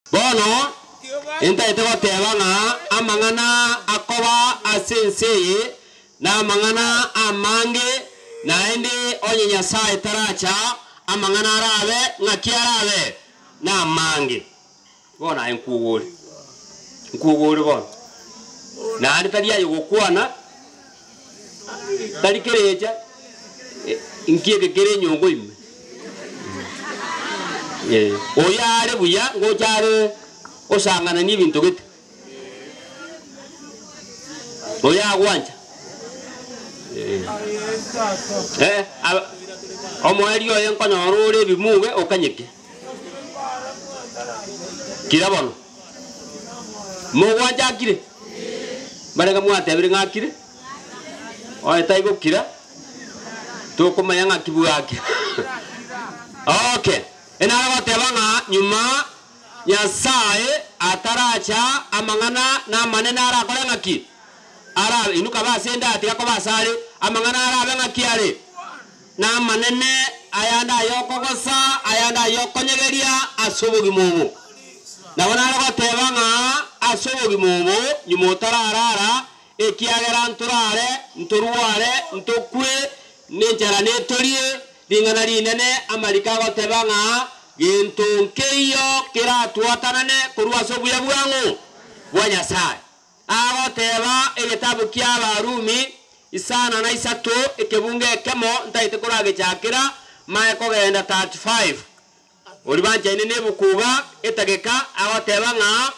Bono intaete goteba ng'a amang'ana akoba ase ense eye namang'ana amange, naende onye Nyasae taracha, amang'ana arabe ng'aki arabe? Namange. Bono aye nkwogore, nkwogore bono, naende tari aye ogokwana, tari kerecha, inki eke kere enyongo ime. Eh, oyo are buya ngocha are osang'anania ebinto gete, oyo agwancha. Eh, eh, aba omoerio oye nkonyora ore ebimuge okanyeke. Kira bono. Mogwancha akire? Mbarenge mwatebire ng'a akire? Onye taigokira, tokomanya ng'aki bwakira. Okay. Enare goteba ng'a nyuma Nyasae ataracha amang'ana namanene arakore ng'aki? Arabe, inwe kabe ase ende atiga koba asare, amang'ana arabe ng'aki are? Namanene ayande ay'okogosa, ayande ay'okonyegeria ase obogima obo. Nabo nare goteba ng'a ase obogima obo nyuma otararara, ekiagera ntorare, ntorware, ntokwe, nenchara netorie, ring'ana rinene amariko agoteba ng'a gento nkeiyo keratwatanane korwa ase obuya bwang'o? Bwa Nyasae. Agoteba egetabu kia Abarumi isano na isato ekebungo ekemo ntaete koragechakera mae kogenda 35. Oria banchaine nebuku iga etageka agoteba ng'a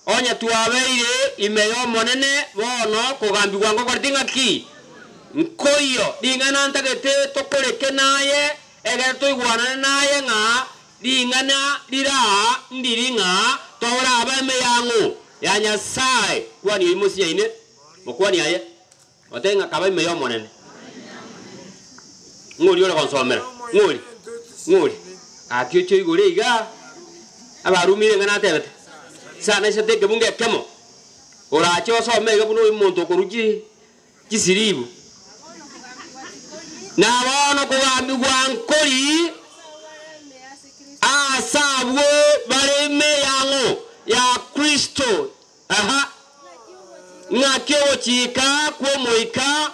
onye twabeire ime y'Omonene bono kogambigwa ngokoreti ng'aki? Nkoiyo ring'ana ntagete tokoreke naye ekero toigwanane naye ng'a Ring'ana rire aa ndiri ng'a torabe emeyang'o ya Nyasae. Kwani oyio mosinyaine, mokwani aye, otebe ng'a kaba ime y'Omonene. Ng'ori ore gonsomera? Ng'ori? Ng'ori? Gaki oche oigore igaa, Abarumi ring'ana atebete, Sana isato ekebungo ekemo, orache osome iga buna omonto okorwa chi chisiribu. Na bono kogambigwa nkori aase abwo bare ime yang'o? Ya Kristo. Aha. Ng'aki ogochika kw'Omoika,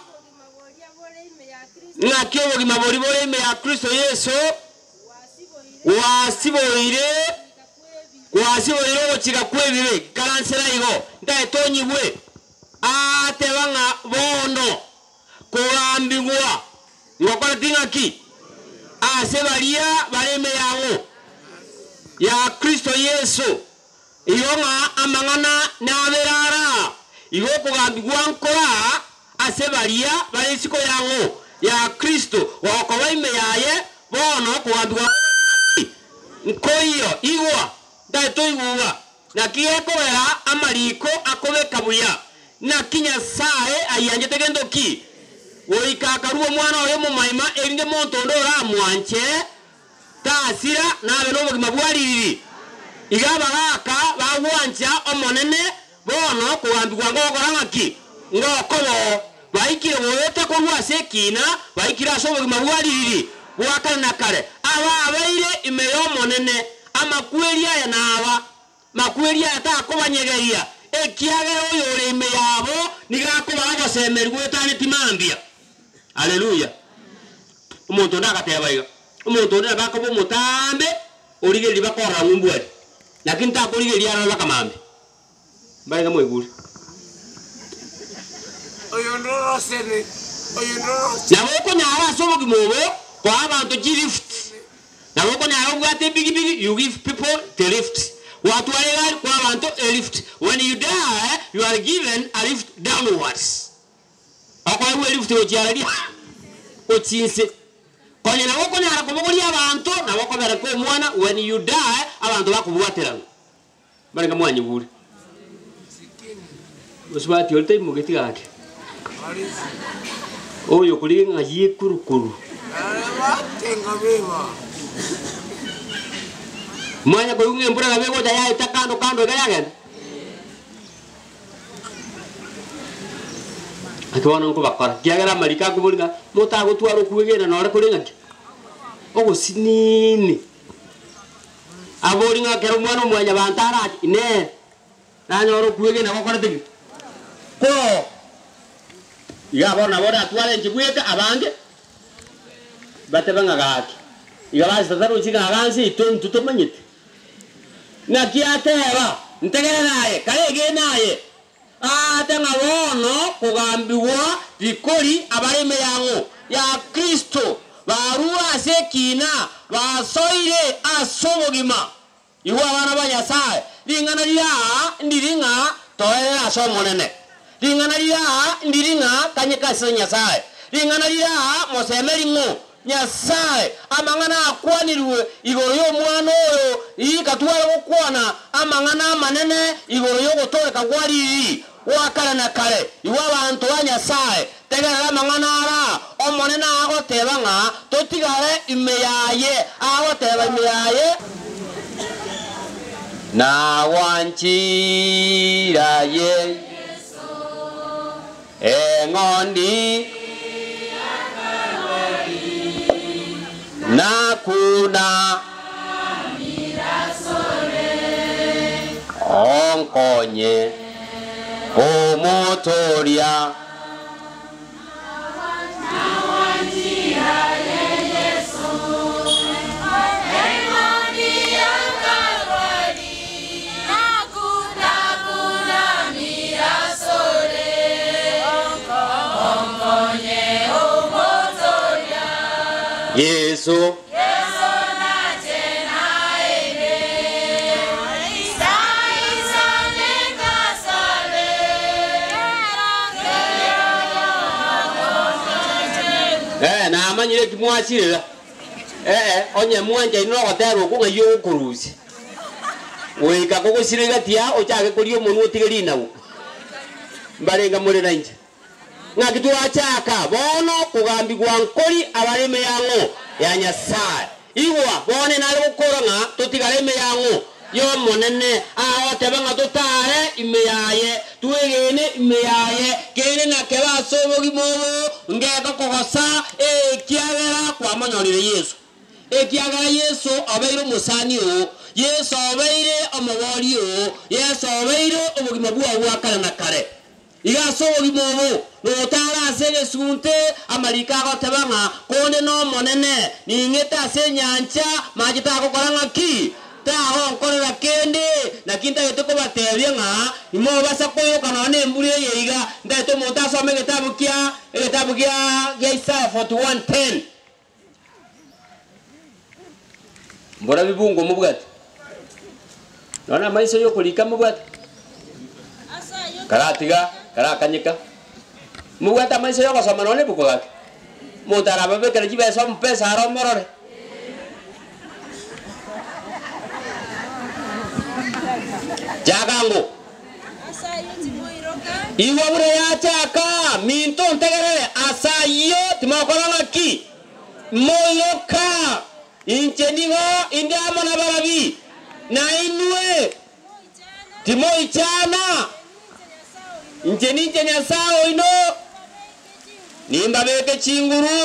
ng'aki obogima boria bore ime ya Kristo Yeso gwasiboire, gwasiboire ogochika kw'ebibe. Ikaransera igo, ntaete onyigwe. Agateba ng'a bono kogambigwa ngokoreti ng'aki ase baria bare ime yang'o ya Kristo Yeso, igo ng'a amang'ana nabere araa, igo okogambigwa nkoraa ase baria bare isiko yang'o ya Kristo, gokoba ime yaye, bono kogambigwa ngokoreti ng'aki? Nkoiyo. Igwa, ntari toigugwa. Naki gekogera amariko akobeka buya, naki Nyasae ayianchete gento ki? Goika akarua Omwana oye omomaima, erinde monto onde oramwanche tasira, nabe nobogima bwa ririri. Iga abagaaka bagwancha Omonene bono kogambigwa ngogokora ng'aki? Ngokoboo. Baikire goeta korwa ase ekiina, baikire ase obogima bwa ririri bwa kare na kare. Ababeire ime y'Omonene, amakweri aya naba, makweri aya takobanyegeria, ekiagera oyore ime yabo nigo akobaa ogosemeria goetaneti mambia. Haleluya! Omonto onde agateba iga, Omonto onde nabo akoba omotambe, origereria bakorora ng'umbu aria, lakini takorigereria arore baka mambia. Mbarenge moigure. Nabo okonyara ase obogima obo koa abanto chilift. Nabo okonyara obwate ebigibigi, you give people the lift. Gwatwara egari koa abanto elift. When you die, you are given a lift downwards. Okoegwa elift gochia araria gochia inse. Konya nabo okonyara kobogoria abanto, nabo okobereka omwana, when you die, abanto bakobwaterana. Mbarenge mwanyigure. Mosubati oria taimogeti gaki. Oyo okorigia ng'a yikurukuru. Mwanya koigwa ng'a embura nabo egocha yaeta kando kando iga yagenda. Naki bono nkobakora, ekiagera amariko akoboria ng'a motagotwara okwegena nore kore ng'aki? Ogosinini. Abori ng'a ekero Omwana o Mwanyabanto arache, Inee, nanyore okwegena gokorete ki? Ko iga bono nabo oratware inche bweka abange batebe ng'a gaki, iga base tatarochi ng'a iga nse yaito intwe tomanyete. Naki ateba, Ntegerere aye, kare egene aye, Aate ng'a bono kogambigwa tikori abare ime yang'o ya Kristo, barure ase ekiina, basoire ase obogima. Igwa abana ba Nyasae, ring'ana rire aa ndiri ng'a toerere ase Omonene, ring'ana rire aa ndiri ng'a kanyeka ase Nyasae, ring'ana rire aa mosemeri ng'o Nyasae, amang'ana akwanirwe igoro y'omwana oyo, riika tware gokwana amang'ana amanene igoro y'ogotooreka kwa riiri gwa kare na kare. Igwa abanto ba Nyasae, tegerera amang'ana ara Omonene agoteba ng'a totigare ime yaye, agoteba ime yaye. Nagwanchire aye. Eng'ondi nakuna onkonye komotoria. Yeso. Eh, namanyire eki mwachirera. Ee, onye mwanchaine nogotera okwo ng'ai ogokorusia. Goika kogosira egati yao, ochake koria omonwa otige rinagu. Mbarenga more nainche. Ng'aki twachaka bono kogambigwa nkori abare ime ya ng'o? Ya Nyasae. Igwa, bono inare gokora ng'a totigare ime ya ng'o? Y'Omonene. Agoteba ng'a totare ime yaye, twegene ime yaye, kende nakebe ase obogima obo, ngegokogosa, ekiagera kwamonyorire Yeso. Ekiagera Yeso obeire omosani oo, Yeso obeire omoboria oo, Yeso obeire obogima bwao bwa kare na kare. Iga ase obogima obo, notare ase egesunte, amariko agoteba ng'a konde n'Omonene, ning'ete ase enyancha, mache tagokora ng'aki? Tagonkorera kende. Naki ntagete kobatebia ng'a imobasa koyoka nonya nembura eye iga. Ntagete omonto asome egetabu kia egetabu gia gia Isaya 41:10. Mbora bibungo mobwate? Nonya namaiso y'okorika mobwate? Karatiga, karakanyeka. Mobwate amaiso y'ogosoma nonya nebuku gaki? Omonto arababekere chibesa omopesa are omorore. Chaka ango. Igwa buna yachaka, minto ntegerere, ase ayio timokora ng'aki? Moiroka, inche nigo inde amo nabarabi, na inwe timoichana. Inche ninche Nyasae oino, nimbabeke chinguru.